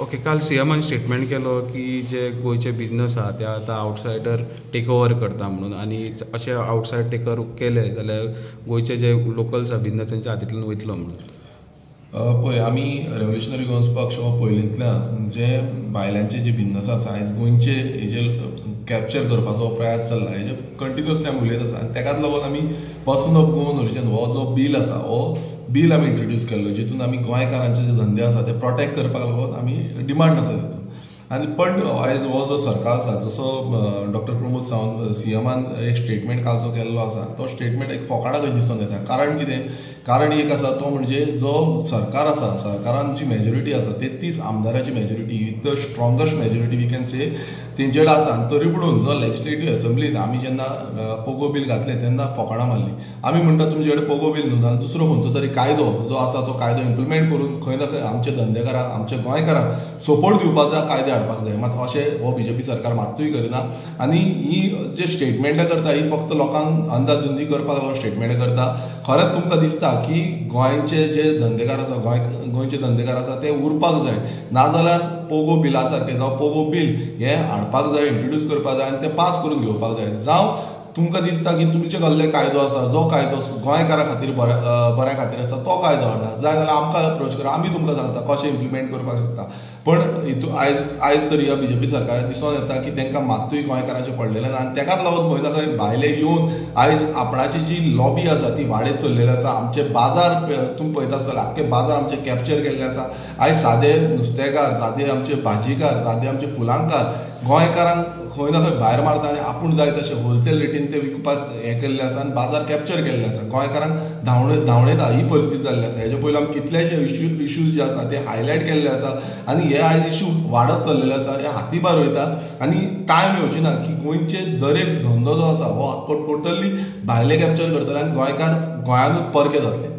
Okay, काल सीएमान statement केलो की जे गोंयचे बिजनस आहा ते आतां आउटसायडर टेक ओवर करता म्हणून, आनी अशे आउटसायड टेकर केले जाल्यार गोंयचे जे लोकल्स आहा बिजनस तेंच्या हातींतल्यान वयतलो म्हणून. पळय, आमी रेव्होल्युशनरी गोवन्स पक्ष हो पयलींतल्यान जे बायलांचे जे बिजनस आसा आयज गोंयचे हेजे कॅप्चर करपाचो प्रयास चल्ला, हेजे कंटिन्युअसली आमी उलयत आसा. आनी तेकाच लागून आमी पर्सन ऑफ गोवन ओरिजन हो जो बील आसा हो बील आमी इंट्रोड्यूस केल्लो, जितून आमी गोंयकारांचे जे धंदे आसा ते प्रोटेक्ट करपाक लागून आमी डिमांड आसा तितून. आनी पण आयज हो जो सरकार आसा, जसो डॉक्टर प्रमोद सावंत सीएमान एक स्टेटमेंट काल जो केल्लो आसा तो स्टेटमेंट एक फोकाणां कशी दिसून येता. कारण कितें, कारण एक आसा तो म्हणजे जो सरकार आसा, सरकारान जी मेजॉरिटी आसा 33 आमदाराची majority with the strongest majority we can say तेंचे कडेन आसा. आनी तरी पुणून जो लेजिस्लेटीव असेंब्लीन आमी जेन्ना पोगो बील घातलें तेन्ना फोकाणां मारली. आमी म्हणटा तुमचे कडेन पोगो बील न्हू, जाल्यार दुसरो खंयचो तरी कायदो जो आसा तो कायदो इम्प्लिमेंट करून खंय ना खंय आमच्या धंदेकारांक, आमच्या गोंयकारांक सपोर्ट दिवपाचो कायदे हाडपाक जाय. मात अशें हो बीजेपी सरकार मात्तूय करिना. आनी ही जे स्टेटमेंटां करता ही फक्त लोकांक अंदाधुंदी करपाक लागून स्टेटमेंटां करता. खरेंच तुमकां दिसता की गोंयचे जे धंदेकार आसा, गोंयचे धंदेकार आसा ते उरपाक जाय, नाजाल्यार पोगो बिला सारकें जावं पोगो बील हें हाडपाक जाय, इंट्रोड्यूस करपाक जाय आनी तें पास करून घेवपाक जाय. जावं तुमकां दिसता की तुमचे कसले कायदो आसा जो कायदो गोंयकारां खातीर बऱ्या खातीर आसा तो कायदो हाडा, जाय जाल्यार आमकां अप्रोच करा, आमी तुमकां सांगता कशें इम्प्लिमेंट करपाक शकता. पण हितून आयज तरी ह्या बीजेपी सरकाराक दिसून येता की तांकां मात्तूय गोंयकारांचें पडलेलें ना. आनी तेकाच लागून खंय ना खंय भायले येवन आयज आपणाची जी लॉबी आसा ती वाडयत चल्लेली आसा. आमचे बाजार तुमी पळयता आसतले, आख्खे बाजार आमचे कॅप्चर केल्ले आसा. आयज सादे नुस्तेकार, सादे आमचे भाजीकार, सादे आमचे फुलांकार गोंयकारांक खंय ना खंय भायर मारता आनी आपूण जाय तशें होलसेल रेटीन ते विकपाक हें केल्लें आसा आनी बाजार कॅप्चर केल्ले आसा. गोंयकारांक धांवणयता ही परिस्थिती जाल्ली आसा. हेजे पयलीं आमी कितलेशे इश्यूज जे आसा ते हायलायट केल्ले आसा आनी हे आयज इश्यू वाडत चल्लेले आसा, हे हाती भायर वयता. आनी टायम येवची ना की गोंयचे दरेक धंदो जो आसा हो आख्खो टोटली भायले कॅप्चर करतले आनी गोंयकार गोंयानूच परके जातले.